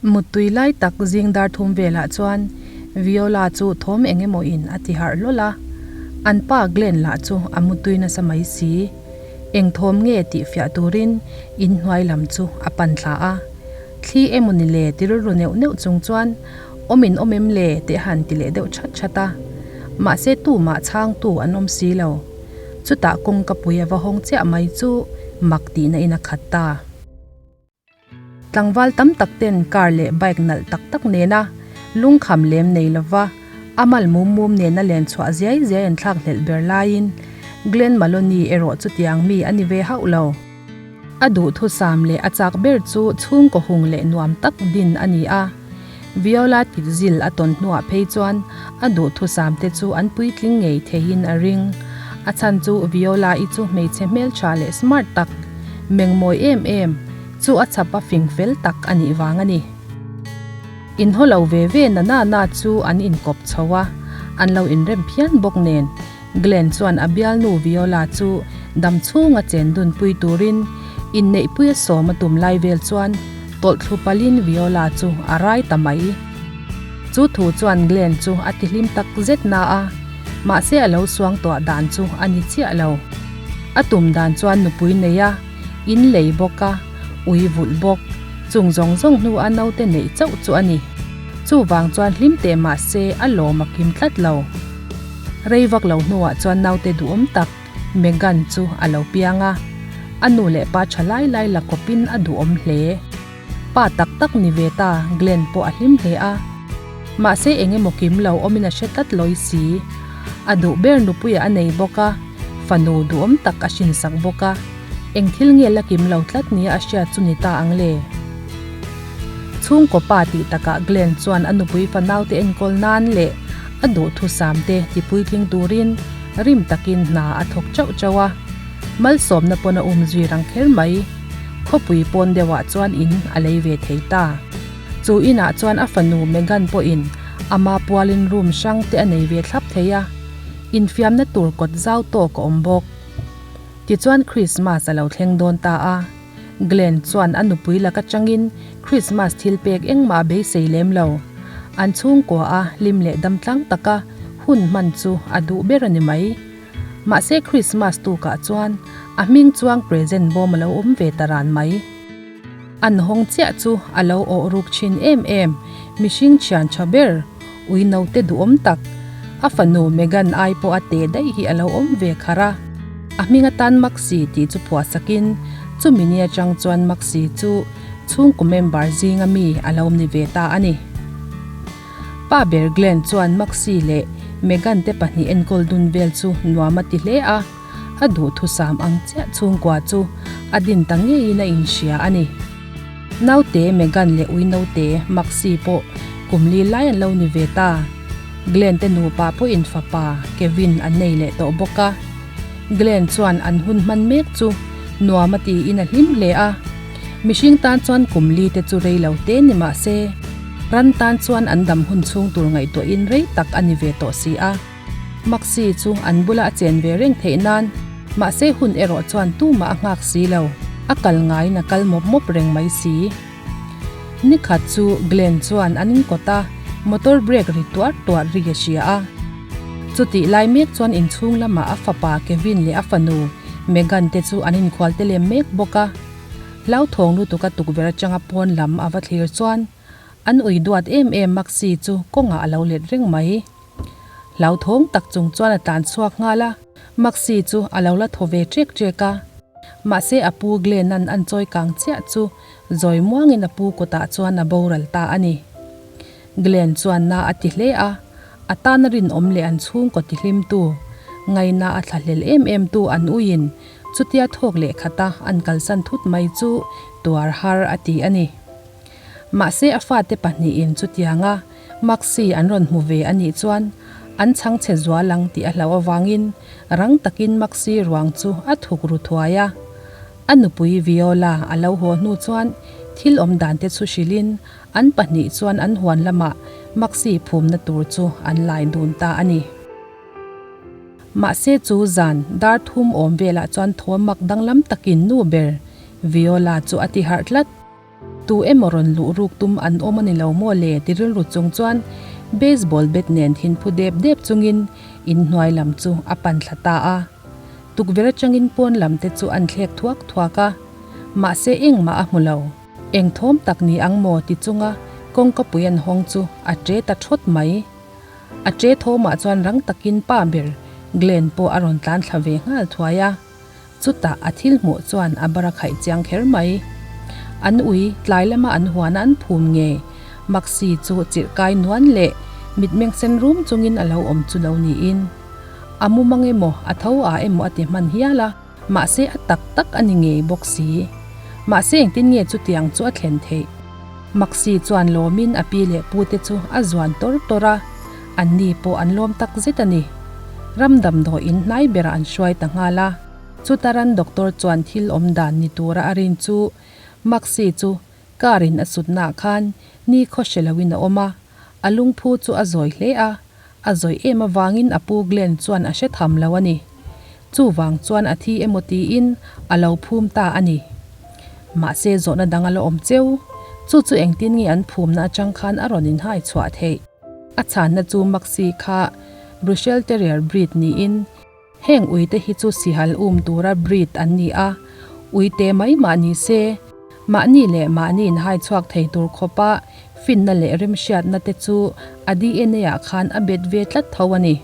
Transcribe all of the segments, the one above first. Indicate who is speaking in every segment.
Speaker 1: Muttui lai tak zing dar thum velah chuan Viola chu thawm eng emaw in a ti harh hlawl a, an pa Glenn lah chu a muttui nasa mai si. Eng thawm nge tih fiah turin inhnuai lam chu a pan thla a. Thli emaw ni le ti rilru neuh neuh chung chuan awm in awm em le tih a han ti leh deuh that that a. Mahse tumah chhangtu an awm si lo. Chutah kawngka pui a va hawng chiah mai chu mak tihna in a khat ta. Tlangval tam tak ten car leh bike nalh tak tak nena lungkham lem nei lova a mal mum mum nena len chhuah ziai ziai an thlak hlelh ber laiin Glenn Maloney erawh chutiang mi a ni ve hauh lo. A duhthusam leh a chak ber chu chhungkaw hung leh nuam tak din a ni a. Viola titzil a tawn hnuah phei chuan a duhthusam te chu an puitling ngei theihin a ring. A chhan chu Viola-i chu hmeichhe hmeltha leh smart tak, mengmawi em em, chu a chhap a fing fel tak a nih vang a ni. Inhaw lo ve ve na na na chu an inkawp chho a, an lo inrem phian bawk nen Glenn chuan a bialnu Viola chu dam chhunga chen dunpui turin inneihpui a sawm a tum lai vel chuan tawlh thlu palin Viola chu a rai ta mai. Chu thu chuan Glenn chu a tihlim tak zet na a, mahse a lo suang tuah dan chu a ni chiah lo. A tum dan chuan nupui nei a, in lei bawk a, ui vulh bawk, chung zawng zawng hnu a naute neih chauh chu a ni. Chuvang chuan hlim teh mahse a lawm a kim tlat lo. Rei vak lo hnuah chuan naute duhawm tak Megan chu a lo piang a, a nu leh pa tha lai lai la kawpin a duhawm hle. Pa tak tak ni ve ta Glenn pawh a hlim hle a. Mahse eng emaw kim lo awmin a hre tlat lawi si. A duh ber nupuiah a nei bawk a, fanu duhawm tak a hrinsak bawk a. Eng thil nge la kim lo tlat nia a hriat chu ni ta ang le? Chhungkaw pa tih takah Glenn chuan a nupui fanaute enkawl nan leh a duhthusam te ti puitling turin rim takin hna a thawk chauh chauh a. Malsawmna pawn a um zui rang kher mai. Khawpui pawn deuhah chuan in a lei ve thei ta. Chu inah chuan a fanu Megan pawhin ama pualin room hrang te a nei ve thlap thei a. Infiamna tur kawt zau tawk a awm bawk. Tichuan Krismas a lo thleng dawn ta a. Glenn chuan a nupui laka changin Krismas thil pek engmah a beisei lem lo. An chhungkua a hlim leh dam tlang taka hun hman chu a duh ber a ni mai. Mahse Krismas tukah chuan a hming chuang present bawm a lo awm ve ta ran mai. An hawng chiah chu a lo awh ruk thin em em, mihring thian tha ber, ui naute duhawm tak, a fanu Megan ai pawh a teh daih hi a lo awm ve kharh a. A hming atan Maxi tih chu phuah sakin chumi ni atang chuan Maxi chu chhungkaw member zinga mi a lo ni ve ta a ni. Pa ber Glenn chuan Maxi leh Megan te pahnih enkawl dun vel chu nuam a ti hle a. A duhthusam ang chiah chhungkua chu a din ta ngeiin a inhria a ni. Naute Megan leh ui naute Maxi pawh kum li lai an lo ni ve ta. Glenn te nupa pawhin fapa Kevin an nei leh tawh bawk a. Glenn chuan an hun hman mek chu nuam a tiin a hlim hle a. Mihring tan chuan kum li te chu rei lo te ni mah se, ran tan chuan an dam hun chhung tur ngaihtuahin rei tak a ni ve tawh si a. Maxi chu an bula a chen ve reng theih nan, mahse hun erawh chuan tumah a nghak si lo, a kal ngaiin a kal mawp mawp reng mai si. Nikhat chu Glenn chuan an inkawt a, motor brake ri tuar tuar ri a hria a. Chutih lai mek chuan inchhung lamah a fapa Kevin leh a fanu Megan te chu an inkhual te lem mek bawk a. Hlauthawng lutuk a tukverh atanga pawn lam a va thlir chuan an ui duat em em Maxi chu kawngah a lo let reng mai. Hlauthawng tak chung chuan a tlan chhuak nghal a, Maxi chu a lo la thaw ve ṭek ṭek a. Mahse a pu Glenn-a'n an chawi kang chiah chu zawi muangin a pu kawtah chuan a boral ta a ni. Glenn chuan na a ti hle a, a tana rinawm leh an chhungkaw tihlimtu, ngaina a thlahlel em em tu an uiin chutia thawk leh khata an kalsan thut mai chu tuar har a ti a ni. Mahse a fate pahnihin chutianga Maxi an rawn hmu ve a nih chuan an chhang chhe zual ang tih a hlauh avangin rang takin Maxi ruang chu a thuk ru thuai a. A nupui Viola a lo haw hnu chuan thil awm dan te chu hrilhin an pahnih chuan an huan lamah Maxi phumna tur chu an lai dun ta a ni. Mahse chu zan dar thum awm velah chuan thawm mak danglam takin nu ber Viola chu a ti harh tlat. Tu emaw rawn luh ruk tum an awm a ni lo maw le ti rilru chung chuan baseball bat nen thinphu dep dep chungin inhnuai lam chu a pan thla ta a. Tukverh atangin pawn lam te chu an thlek thuak thuak a, mahse engmah a hmu lo. Eng thawm tak ni ang maw ti chunga kawngkapui an hawng chu a ṭe ta ṭhawt mai. A ṭe thawmah chuan rang takin pa ber Glenn pawh a rawn tlan thla ve nghal thuai a. Chutah a thil hmuh chuan a bar a khaih chiang kher mai. An ui tlai lama an huana an phum nge Maxi chu chirh kai nuan leh mitmeng sen rum chungin a lo awm chu lo niin. A mumang emaw a tho a emaw a ti hman hial a, mahse a tak tak a ni ngei bawk si. Mahse engtin nge chutiang chu a thlen theih? Maxi chuan lawmin a pi leh pu te chu a zuan tawr tawr a, anni pawh an lawm tak zet a ni. Ram damdawi in hnai berah an hruai ta nghal a. Chutaran doctor chuan thil awm dan ni tura a rin chu Maxi chu car in a sutnaah khan ni khaw hre loin a awm a, a lungphu chu a zawi hle a, a zawi em avangin a pu Glenn chuan a hre tham lo a ni. Chuvang chuan a thi emaw tiin a lo phum ta a ni. Mahse zawhna dang a la awm cheu. Chu chu engtin nge an phumna atang khan a rawn inhai chhuah theih? A chhanna chu Maxi kha Brussel Terrier breed niin heng uite hi chu sihal um tura breed an ni a, uite mai mah ni se, mahni leh mahni inhai chhuak thei tur khawpa finna leh remhriatna te chu a DNA ah khan a bet ve tlat tho a ni.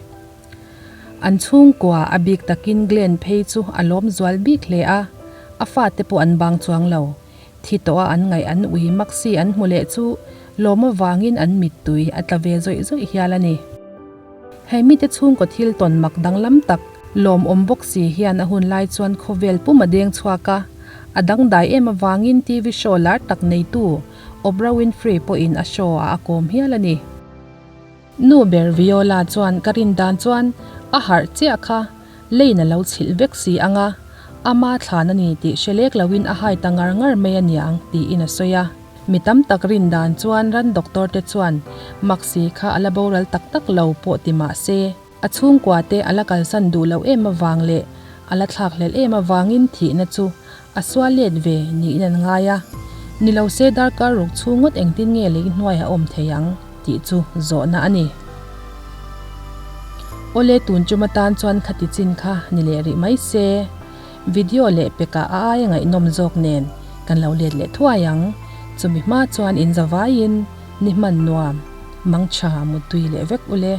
Speaker 1: An chhungkua a bik takin Glenn phei chu a lawm zual bik hle a, a fate pawh an bang chuang lo. Thi tawha an ngaih an ui Maxi an hmu leh chu lawm avangin an mittui a tla ve zawih zawih hial a ni. Hei mite chhungkaw thil tawn mak danglam tak lawmawm bawk si hian a hun lai chuan khawvel pum a deng chhuak a, a dangdai em avangin TV show lar tak neitu Oprah Winfrey pawhin a show ah a kawm hial a ni. Nu ber Viola chuan ka rin dan chuan a harh chiah kha leiin a lo chhilh vek si ang a, ama thlan a ni tih hre lek loin a hai ta ngar ngar mai a niang tiin a sawi a. Mi tam tak rin dan chuan ran doctor te chuan Maxi kha a la boral tak tak lo pawh ti mah se, a chhungkua te a la kalsan duh loh em avang leh a la thlak hlelh em avangin thihna chu a sual let ve niin an ngai a. Ni lo se darkar ruk chhung ngawt engtin nge lei hnuai a awm thei ang tih chu zawhna a ni. Awle tun chum atan chuan khati chin kha ni leh rih mai se. Video leh pekah a aia ngaihnawm zawk nen kan lo let leh thuai ang. Chumi hma chuan in zavaiin ni hman nuam, mangtha muttui leh vek ule.